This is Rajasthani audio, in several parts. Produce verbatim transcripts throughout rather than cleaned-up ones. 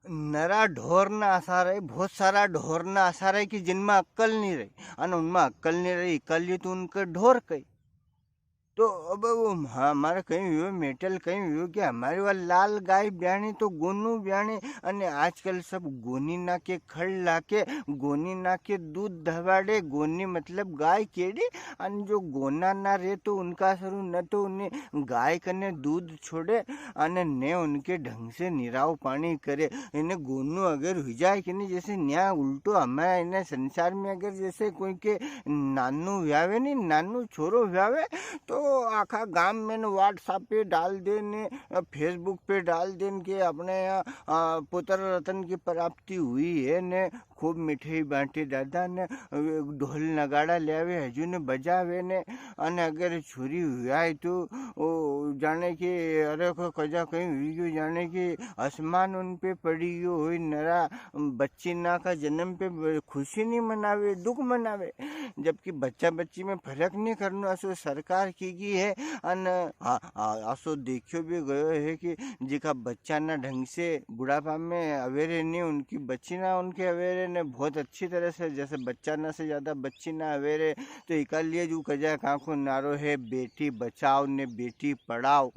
नरा ढोर ना असा रहे, बहुत सारा ढोर ना असा रहे कि जिनमें अक्कल नहीं रही, अन उनमें अक्कल नहीं रही, इकलिए तो उनके ढोर कही। तो अब वो म्हा-, हमारे कहीं हुयो, मेटल कहीं हुयो कि हमारी वा लाल गाय ब्याणी तो गोनू ब्याणी, अने आजकल सब गोनी ना के खड़ लाके, गोनी ना के दूध धवाड़े, गोनी मतलब गाय केड़ी, अन जो गोना ना रे तो उनका सरू न तो उन्हें गाय कने दूध छोड़े, अने ने उनके ढंग से निराव पानी करे। इन्हें गोनू अगर हुई जाए कि नहीं, जैसे न्या उल्टो हमारा इन्हें संसार में अगर जैसे कोई के नानू व्यावे नहीं, नानू छोरो व्यावे, तो आखा गाम में न WhatsApp पे डाल दे ने, अ, Facebook पे डाल दे न के अपने यहाँ, अ, पुत्र रतन की प्राप्ति हुई है ने, खूब मिठाई बांटे दादा ने, अ, ढोल नगाड़ा ले आवे हजू ने बजावे ने, अने अगर छोरी हुआ है तो ओ जाने के, अरे को कजा कहीं हुई गयो, जाने के आसमान उन पे पड़ी गयो होई, नरा बच्ची ना का जन्म पे ब-, खुशी नहीं मनावे, दुख मनावे। जबकि बच्चा बच्ची में फर्क नहीं करनो, असो सरकार की गई है। अन आ, आ, असो देखियो भी गयो है कि जिका बच्चा ना ढंग से बुढ़ापा में अवेरे नहीं, उनकी बच्ची ना उनके अवेरे ने बहुत अच्छी तरह से, जैसे बच्चा ना से ज्यादा बच्ची ना अवेरे, तो इका लिए जो कजा कांको नारो है, बेटी बचाओ ने बेटी पढ़ाओ।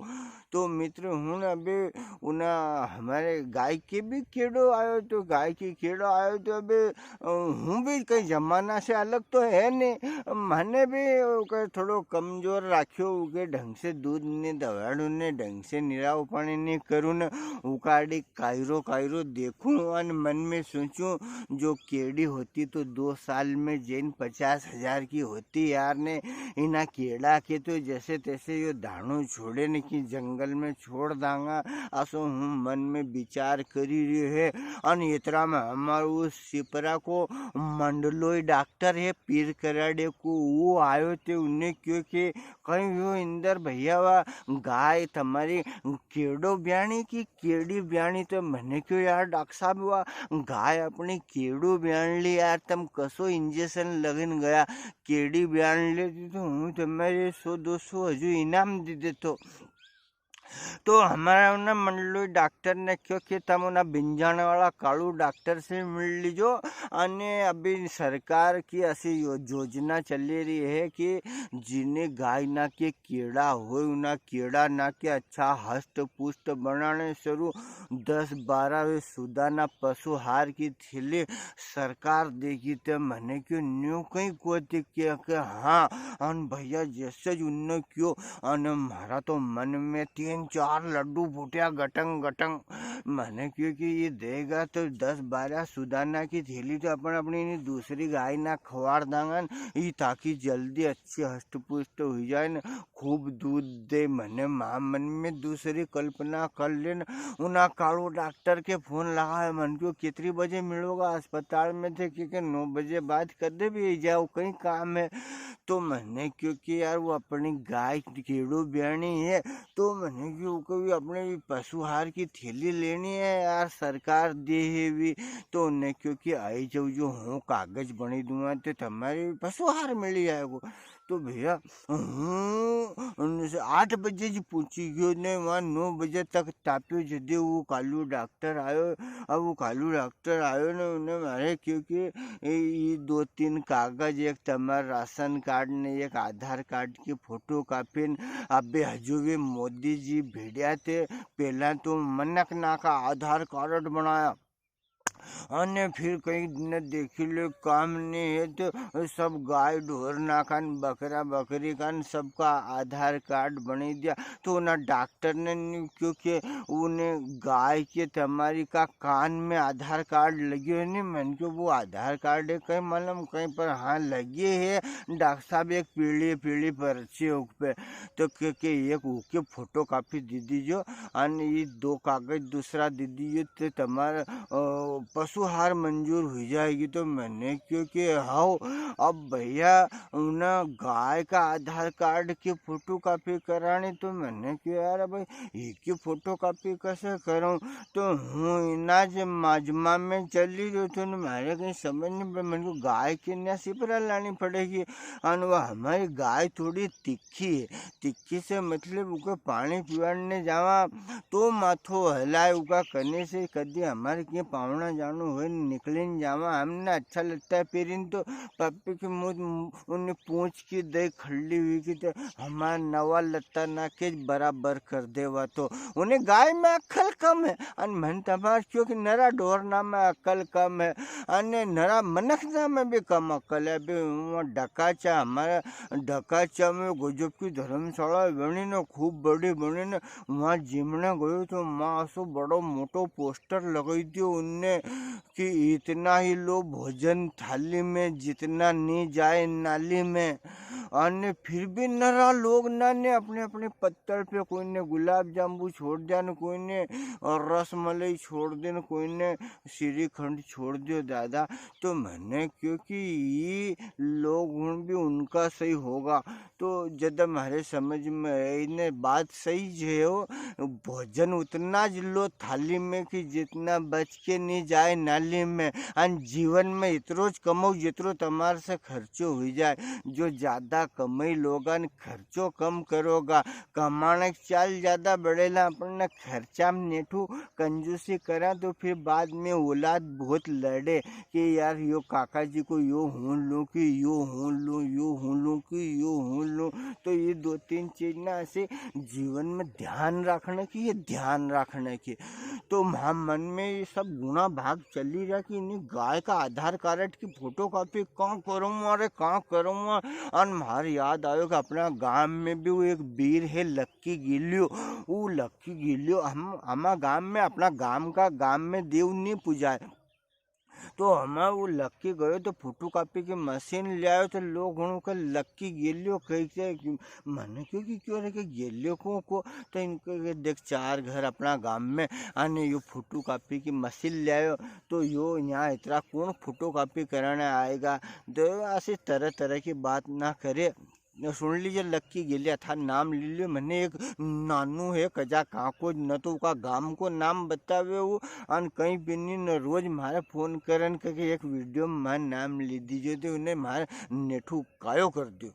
तो मित्र, हुण अबे उना हमारे गाय के भी केड़ो आयो, तो गाय के केड़ो आयो, तो अबे, अ, हूँ भी कई जमाना से अलग तो है नी। मने भी उके थोड़ो कमजोर राख्यो, उके ढंग से दूध नी दवाड़ू ने, ढंग से निराव पानी नी करू ने, उकाड़ी कायरो कायरो देखूं अन मन में सोचूं, जो केड़ी होती तो दो साल में जैन पचास हजार की होती यार ने। इना केड़ा के तो जैसे तैसे यो धाणो छोड़े ने कि जंगल में छोड़ दांगा, असो हूँ मन में विचार करी रह्यो है। अन इतरा में हमारो उस सिपरा को मंडलोई डॉक्टर है, पीर कराड़े को, वो आयो ते उन्हें क्यो के कई यो इंदर भैया वा गाय तमारी केड़ो ब्याणी की केड़ी ब्याणी? तो मने क्यो यार डॉक्टर साहब वा गाय अपनी केड़ो ब्याण ली यार, तम कसो इंजेक्शन लगन गया, केड़ी ब्याण लेती तो हूँ तमारे सौ दो सौ हजू इनाम दे देतो। तो हमारा उन्हें मंडलोई डॉक्टर ने क्यो कि तम उन्हें बिंजाने वाला कालू डॉक्टर से मिल लीजो। अने अभी सरकार की ऐसी यो-, योजना चली रही है कि जिन्हें गाय ना के केड़ा होय, उना केड़ा ना के अच्छा हष्ट पुष्ट बनाने सरू दस बारह वे सुधा ना पशु हार की थैली सरकार देगी। ते मने क्यो न्यू कई को दिखे के हाँ, अन भैया जैसे ज उनने क्यो, अन म्हारा तो मन में तीन चार लड्डू फूटिया गटंग गटंग। मने क्यो कि ये देगा तो दस बारह सुधा ना की थैली तो अपन अपनी इनी दूसरी गाय ना खवाड़ दांगा न, ई ताकि जल्दी अच्छी हष्ट पुष्ट हुई जाए न, खूब दूध दे। मने माँ मन में दूसरी कल्पना कर लेन, उना कालू डॉक्टर के फोन लगायो, मन क्यो कितरी बजे मिलोगा अस्पताल में थे, क्योंकि नौ बजे बाद कदे भी जाओ, कई काम है। तो मने क्यो कि यार वो अपनी गाय केड़ो ब्याणी है, तो मने क्यो कि अपने भी पशुहार की थैली लेनी है यार, सरकार दे है भी। तो उन्हें क्यो कि आई जाओ, जो हूँ कागज बनी दूंगा तो तमारे भी पशुहार मिली जाएगो। तो भैया, हूँ उनसे आठ बजे जी पहुँची गयो ने, वहाँ नौ बजे तक ताप्यो जदे वो कालू डॉक्टर आयो। अब वो कालू डॉक्टर आयो ने, उन्हें मारे क्यो कि ए, ये दो तीन कागज, एक तमार राशन कार्ड ने एक आधार कार्ड की फोटो कॉपी न, अबे हजू भी मोदी जी भिड़्या थे, पहला तो मनक ना का आधार कार्ड बनाया। अने फिर कई दिन देखी ले काम नहीं है तो सब गाय ढोर ना खान, बकरा बकरी खान, सबका आधार कार्ड बनी दिया। तो उना डॉक्टर ने न्यू क्यो कि उन्हें गाय के तमारी का कान में आधार कार्ड लगी है नी, मन क्यो वो आधार कार्ड है कई मालूम कई, पर हाँ लगी है डॉक्टर साहब, एक पीली पीली पर्ची उक पे। तो के, के एक उके फोटो कॉपी दे दीजो, अन ये दो कागज दूसरा दे दीजो, तो तमारा, अ, पशु हार मंजूर हुई जाएगी। तो मैंने क्यो कि हाओ, अब भैया उन्हें गाय का आधार कार्ड की फोटो कॉपी करानी, तो मैंने क्यो यार भाई, इकी फोटो कॉपी कैसे करूँ? तो हूँ इनाज माजमा में चली रह्यो थो ने, म्हारे कई समझ नी पड़े, मैंने क्यो गाय के न्या सिपरा लानी पड़ेगी। अन वो हमारी गाय थोड़ी तिखी है, तिखी से मतलब उके पानी पिवाड़ने जावा तो माथो हलाए, उका कने से कदी हमारे के पावणा जानो होए, निकली ने जावा, हमने अच्छा लत्ता पेरी ने तो पप्पी की मुझ उन्हें पूछ की दे खड़ी हुई की तो हमारा नवा लत्ता ना के बराबर कर देवा। तो उन्हें गाय में अक्कल कम है, अन मन तमार क्यो कि नरा ढोर ना में अक्कल कम है, अन नरा मनख ना में भी कम अक्कल है। अभी वहाँ डकाचा, हमारा डकाचा में गजब की धर्मशाला बनी ने, खूब बड़ी बनी ने, वहाँ जीमने गयो तो वहाँ असो बड़ो मोटो पोस्टर लगाई दियो उनने कि इतना ही लो भोजन थाली में, जितना नी जाए नाली में। अने फिर भी नरा लोग ना ने अपने अपने पत्तल पे, कोई ने गुलाब जामुन छोड़ दिया ने, कोई ने रसमलाई छोड़ दी ने, कोई ने श्रीखंड छोड़ दियो दादा। तो मैंने क्यो कि ये लोग हुण भी उनका सही होगा। तो जद म्हारे समझ में आई ने बात सही जे हो, भोजन उतना ज लो थाली में कि जितना बच के नी जाए नाली में। अन जीवन में इतरो ज कमाओ जितरो तमार से खर्चो हुई जाए। जो ज्यादा कमाई लोगा न खर्चो कम करोगा, कमाने की चाल ज्यादा बढ़ेला, अपन ने खर्चा में नेठू कंजूसी करा तो फिर बाद में औलाद बहुत लड़े कि यार यो काका जी को यो हूँ लूँ कि यो हूँ लूँ, यो हूँ लूँ कि यो हूँ लूँ। तो ये दो तीन चीज ना ऐसे जीवन में ध्यान रखने की, ये ध्यान रखने की। तो म्हा मन में ये सब गुणा भाग चली रहा कि इन्हीं गाय का आधार कार्ड की फोटो कॉपी कहाँ करूँ, अरे कहाँ करूँ। अन म्हारे याद आयो कि अपना गांव में भी वो एक बीर है लक्की गेलियो। वो लक्की गेलियो हम, हमारा गांव में, अपना गांव का, गांव में देव नी पूजाए। तो हमारा वो लक्की गयो तो फोटो कॉपी की मशीन ले आयो, तो लोग हुण के लक्की गेलियो कह के, मैंने क्यो कि क्यों रे के गेलियो को, को, तो इनको के देख चार घर अपना गांव में, अने यो फोटो कॉपी की मशीन ले आयो, तो यो यहाँ इतरा कौन फोटो कॉपी कराने आएगा? तो ऐसी तरह तरह की बात ना करे। सुन लीजे लक्की गेलिया, था नाम ले लियो, मैंने एक नानू है कजा काको, न तो उका गाम को नाम बतावे वो, अन कहीं भी नहीं, न रोज म्हारे फोन करन के, के एक वीडियो में म्हारे नाम ले दीजिए, तो उन्हें म्हारे नेठू कायो कर दियो।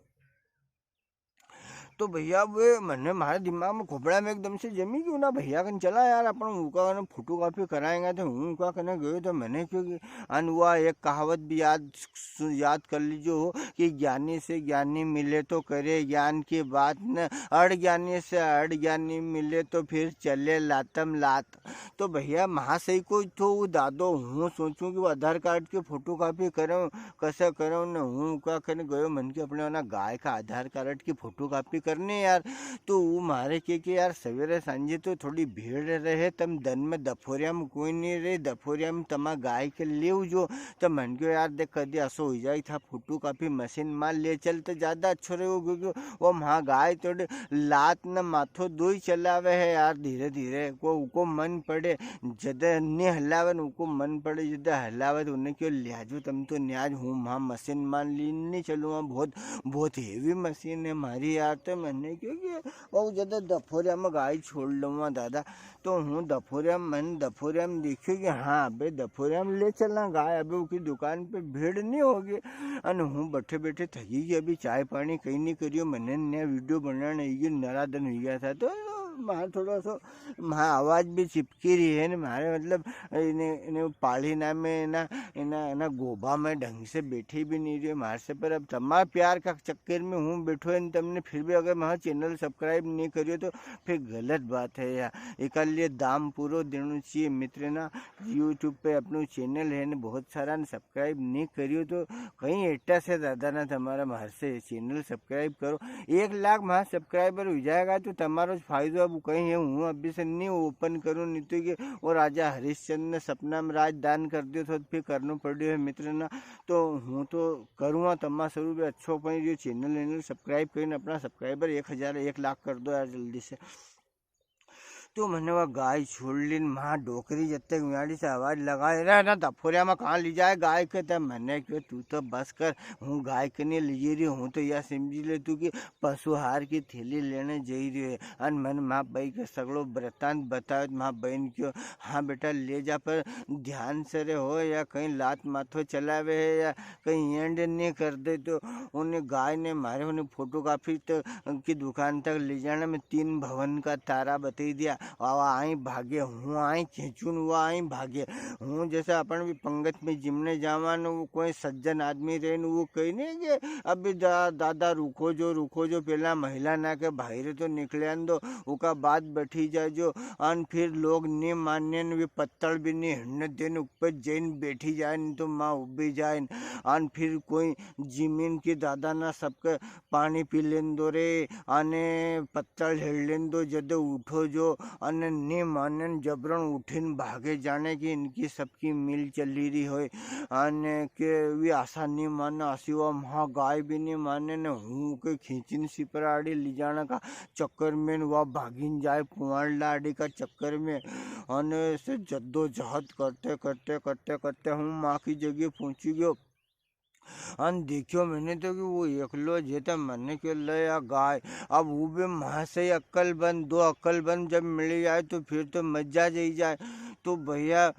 तो भैया, वे मने म्हारे दिमाग में, खोपड़ा में एकदम से जमी गयो ना, भैया कन चला यार, अपन उका कने फोटो कॉपी कराएंगे। तो हूँ उका कने गयो, तो मैंने क्यो कि अन वा एक कहावत भी याद सु-, याद कर लीजो हो कि ज्ञानी से ज्ञानी मिले तो करे ज्ञान की बात न, अड़ज्ञानी से अड़ज्ञानी मिले तो फिर चले लातम लात। तो भैया, म्हा सही को तो वो दादो, हूँ सोचूं कि वो आधार कार्ड की फोटो कॉपी करूँ, कसा करूँ न, हूँ उका कने गयो, मन के अपने ना गाय का आधार कार्ड की फोटो कॉपी करने यार। तो वो म्हारे के, के यार, सवेरे सांझे तो थोड़ी भीड़ रहे, तम दन में दफोरिया में कोई नहीं रहे, दफोरिया में तमा गाय के ले जो। तो मन क्यो यार, देख, कदी असो हो जाए था, फोटो कॉपी मशीन मार ले चल तो ज्यादा अच्छो रहेगो, क्योंकि वो म्हा गाय थोड़े लात न माथो दोई चलावे है यार, धीरे धीरे। को उको मन पड़े जदे नी हलावे न, उको मन पड़े जदे हलावे, तो उन्हें क्यो लियाजो, तम तो न्याज हूँ म्हा मशीन मान ली नी चलूँ, बहुत, बहुत हेवी मशीन है म्हारी यार। तो मैंने क्यो कि वो जदे दफोरिया में गाय छोड़ लूँगा दादा, तो हूँ दफोरिया में, मैंने दफोरिया में देखियो कि हाँ, अबे दफोरिया में ले चलना गाय, अबे उकी दुकान पे भीड़ नी होगी। अन हूँ बैठे बैठे थकी गई, अभी चाय पानी कहीं नी करियो, मैंने नया वीडियो बनाने ये नरा दिन हो गया था, तो म्हारे थोड़ा सा, म्हारे आवाज भी चिपकी रही है ना, म्हारे मतलब इने, इने पाली ना में ना, इना, इना गोबा में ढंग से बैठी भी नहीं रही म्हारे से। पर अब तमार प्यार का चक्कर में हूँ बैठो है, तमने फिर भी अगर म्हारा चैनल सब्सक्राइब नहीं करियो तो फिर गलत बात है यार। इका लिए दाम पूरो देनो चाहिए मित्र ना। YouTube पे अपनो चैनल है ने बहुत सारा ने सब्सक्राइब नहीं करियो तो कहीं एटा से ज्यादा ना तमारा म्हारे से चैनल सब्सक्राइब करो। एक लाख म्हारा सब्सक्राइबर हो जाएगा तो तमारो फायदो अब कहीं है। हूँ अभी से नहीं ओपन करूँ, नहीं तो ये वो राजा हरिश्चंद्र ने सपना में राजदान कर दियो तो फिर करनो पड़ियो है मित्र ना। तो हूँ तो करूँगा तमा स्वरूप अच्छो, पर जो चैनल वैनल सब्सक्राइब करीने अपना सब्सक्राइबर एक हजार, एक लाख कर दो यार जल्दी से। तो मने वा गाय छोड़ लीन, माँ डोकरी जब तक म्याड़ी से आवाज लगाए, "रे ना दफोरिया में कहाँ ली जाए गाय के?" तब मने क्यो, "तू तो बस कर, हूँ गाय के नहीं ली रही हूँ, तो या समझी ले तू कि पशुहार की थैली लेने जई रही है।" अन मन माँ बई के सगलो वृत्तांत बतायो, तो माँ बई ने क्यो, "हाँ बेटा, ले जा, पर ध्यान से रे हो, या कहीं लात माथो चलावे है, या कहीं एंड नहीं कर दे।" तो उन्हें गाय ने मारे, उन्हें फोटोकॉपी त-, की दुकान तक ले जाने में तीन भवन का तारा बताई दिया। अब आई भागे, हूँ आई खींचून, वो आई भागे। हूँ जैसे अपन भी पंगत में जिमने जावा न, वो कोई सज्जन आदमी रहे न, वो कही नहीं कि अभी दा-, दादा रुको जो, रुको जो, पहला महिला ना के बाहर तो निकले आन दो, उका बाद बैठी जाए जो। अन फिर लोग नहीं माने न, वे पत्तल भी नहीं हिड़ने देन, ऊपर जैन बैठी जाए न, तो माँ उबी जाए न। अन फिर कोई जिमिन की दादा ना सबके पानी पी लेन दो रे, अने पत्तल हेड़ लेन दो, जदे उठो जो, अने नी मानन जबरन उठिन भागे, जाने कि इनकी सबकी मिल चली रही होय, अने के वी आशा नी माने, आशी वा म्हा गाय भी नी माने ने, हूँ के खींचिन सिपराड़ी ली जाने का चक्कर में न वा भागिन जाए पुआण लाड़ी का चक्कर में, अने से जद्दोजहद करते, करते, करते, करते हूँ माँ की जगह पहुँची गयो। अन देखियो मैंने तो कि वो एकलो जे तो मने के ले या गाय। अब वो भी म्हा से ही अक्कलबंद, दो अक्कलबंद जब मिली जाए तो फिर तो मजा जई जाए। तो भैया,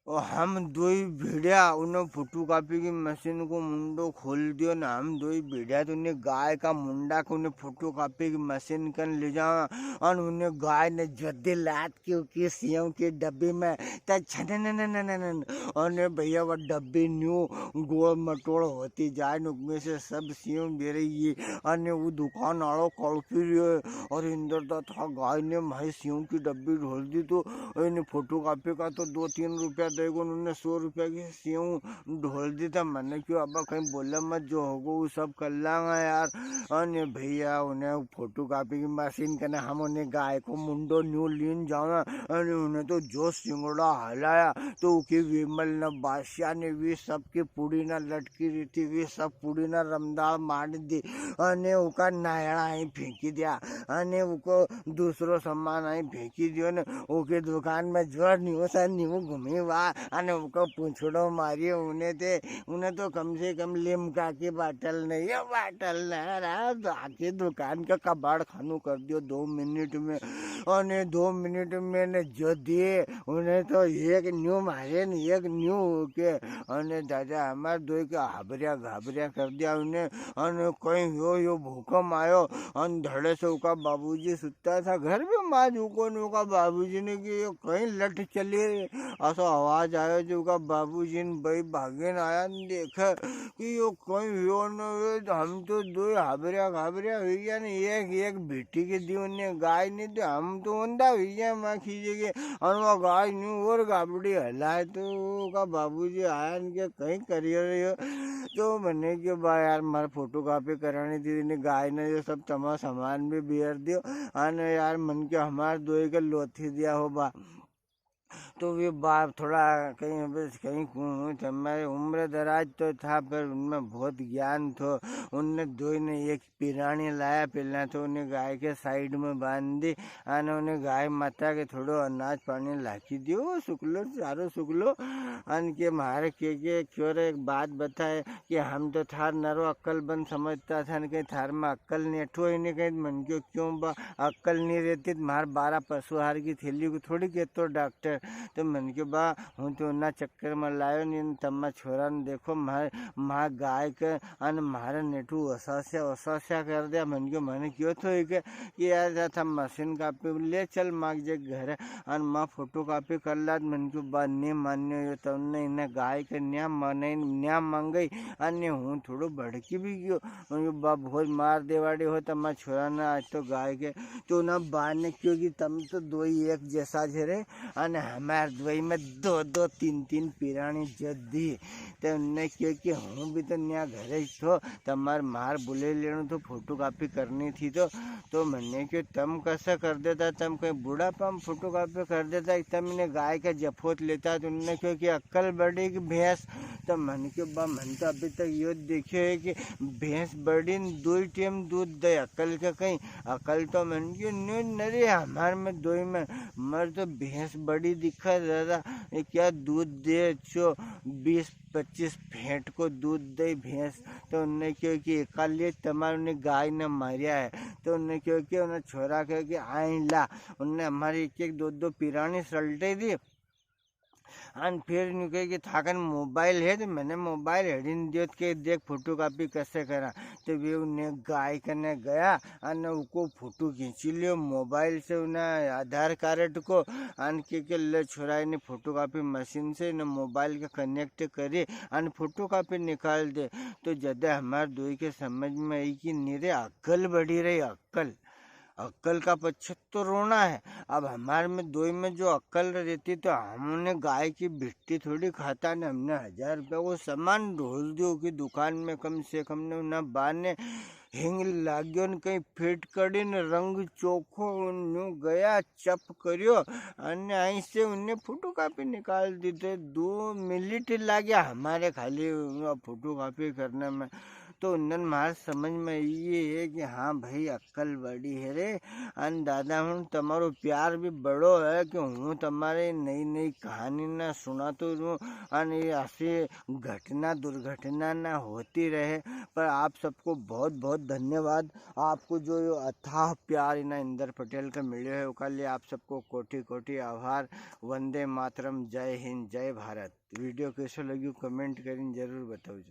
ओ, हम दोई भिड़या, उन्हें फोटोकॉपी की मशीन को मुंडो खोल दियो ना, हम दोई भिड़या तो उन्हें गाय का मुंडा को उन्हें फोटोकॉपी की मशीन कन ले जावा, अन उन्हें गाय ने जदे लात क्योंकि सेव की डब्बी में त छननननननन। अने भैया, वो डब्बी न्यू गोल मटोल होती जाए, न उसमें से सब सेव दे रही है। अने वो दुकान आलो कड़पी रह्यो है, "अरे इंदर दा, था गाय ने मारी सेव की डब्बी ढोल दी, तो इन्हें फोटोकॉपी का तो दो तीन रुपया देगो, उन्होंने सौ रुपया की सेव ढोल दी।" था मने क्यो, अब कहीं बोले मत, जो होगो वो सब कर लांगा यार। अने भैया, उन्हें फोटोकॉपी की मशीन कने हम उन्हें गाय को मुंडो न्यू लीन जावा, अने उन्हें तो जो सिंगड़ा हलाया, तो उकी विमल न बादशाह ने वी सबकी पुड़ी ना लटकी रही थी, वी सब पुड़ी ना रमदाल मार दी, अने उका नायड़ा ही फेंकी दिया, अने उको दूसरो सामान ही फेंकी दियो ने, उकी दुकान में जो न्यू सा न्यू घूमी वा, अने उको पूछड़ो मारियो उन्हें ते, उन्हें तो कम से कम लिम्का की बाटल नहीं, ये बाटल ना रहा, तो आखी दुकान का कबाड़ खानू कर दियो दो मिनट में। अने दो मिनट में ने जो दिए, उन्हें तो एक न्यू मारे ने एक न्यू होके। अने दादा हमार दोई के हाबरिया घाबरिया कर दिया उन्हें। अने कहीं यो, यो भूकंप आयो, अन धड़े से उका बाबूजी सुता था घर पे, माज उको ने उका बाबूजी ने कि यो कहीं लठ चली रे। असो आवाज आयो जो उका बाबूजी ने भाई भागीन आया ने देखे कि यो कहीं हुयो न हुयो, हम तो दो हाबरिया घाबरिया हुई गया ने, एक, एक बेटी के दी उन्हें गाय नहीं तो हम तो उंदा हुई गया माँ खींचे के। अन वो गाय न्यू और गाबड़ी हलाए तो उका बाबूजी आया ने के कहीं करियो रह्यो। तो मने के बा यार, मारे फोटोकॉपी करानी थी, ने गाय ने ये सब तमा सामान भी बियर दियो। अन यार, मन के हमार दोई के लोथी दिया हो बा। तो वे बाप थोड़ा कहीं, बस कहीं कूं थे, मेरे उम्र दराज तो था, पर उनमें बहुत ज्ञान थो। उनने दोई ने एक पिरानी लाया, पहला तो उन्हें गाय के साइड में बांध दी, अन उन्हें गाय माता के थोड़ो अनाज पानी लाखी दियो, सुकलो, चारो सुकलो, अन के मारे के, के, क्यों रे, एक बात बताए, कि हम तो थार नरो अक्कलबंद समझता था, ने कहीं थार में अक्कल नेठो ही नहीं, कहीं मन क्यों, क्यों बा अक्कल नहीं रहती, तो म्हार बारह पशुहार की थैली को थोड़ी कहतो डॉक्टर। तो मन के बा, हूँ तो ना चक्कर में लायो नहीं, तम्मा छोरा ने देखो, म्हार, म्हार गाय के, अन म्हारे नेठू ओसास्या, ओसास्या कर दिया। मन क्यों, मैंने क्यों तो एक कि यार, जा था मशीन कॉपी ले चल माग जे घर, अन माँ फोटोकॉपी कर लात। मन क्यों बा नहीं मान्यो, यो तमने इन्हें गाय के न्या मने, न्या मांगई, अने हूँ थोड़ो भड़की भी गयो। यो बा बहुत मार देवाड़ी हो, तमा छोरा ने आज तो गाय के, तो ना बा ने क्यों कि तम तो दोई एक जैसा जे रे, अने हमार दुबई में दो दो तीन तीन पिराणी जद दी। तो उनने क्यो कि हूँ भी तो न्या घरे ही थो, तो हमार मार बुले लेनो थो, फोटोकॉपी करनी थी तो। तो मने क्यो तम कसा कर देता, तम कहीं बुढ़ापा में फोटोकॉपी कर देता, तम इन्हें गाय का जफोत लेता, तो उनने क्यो कि अक्कल बड़ी की भैंस। तो मन क्यो बा, मन तो अभी तक यो देखियो है कि भैंस बड़ी न दो ही टेम दूध दे, अक्कल का कहीं, अक्कल तो मन क्यो न्यू नरे हमार में दोई में, मर तो भैंस बड़ी दिखा दादा, ये क्या दूध दे छो, बीस पच्चीस फेंट को दूध दे भैंस। तो उनने क्यो कि एकालिए तमार उन्हें गाय ने मारिया है। तो उनने क्यो कि उन्हें छोरा क्यो कि आई ला, उनने हमारी एक एक दो दो पिराणी सलटे दी। अन फिर न्यू कहे कि थाकन मोबाइल है, तो मैंने मोबाइल हेड़ी ने दियो, तो के देख फोटोकॉपी कैसे करा। तो वे उन्हें गाय कने गया, अन उको फोटो खींची लियो मोबाइल से, उन्हें आधार कार्ड को, अन के, के ले छोरा, इन्हें फोटोकॉपी मशीन से इन्हें मोबाइल के कनेक्ट करे, अन फोटोकॉपी निकाल दे। तो जदे हमार दोई के समझ में आई कि नी रे, अक्कल बड़ी रही, अक्कल। अक्कल का पछे तो रोना है। अब हमारे में दोई में जो अक्कल रहती तो हम उन्हें गाय की भिट्टी थोड़ी खाता ने, हमने हजार रुपया को सामान ढोल दियो कि दुकान में कम से कम ने उन्हें बाने हिंग लाग्यो न कहीं फिटकड़ी न रंग चोखो न्यू गया चप करियो। अने आई से उन्हें फोटोकॉपी निकाल दी थे, दो मिनट लाग्या हमारे खाली फोटोकॉपी करने में। तो उन्हें मार समझ में ये है कि हाँ भाई, अक्कल बड़ी है रे। अन दादा, हूँ तमारो प्यार भी बड़ो है कि हूँ तमारे नई नई कहानी ना सुनातो रहूँ, अन ये ऐसी घटना दुर्घटना ना होती रहे। पर आप सबको बहुत बहुत धन्यवाद। आपको जो यो अथाह प्यार इना इंदर पटेल का मिले है, ओका लिए आप सबको कोटि कोटि आभार। वंदे मातरम, जय हिंद, जय भारत। वीडियो कैसो लग्यो, कमेंट करीन जरूर बताओ।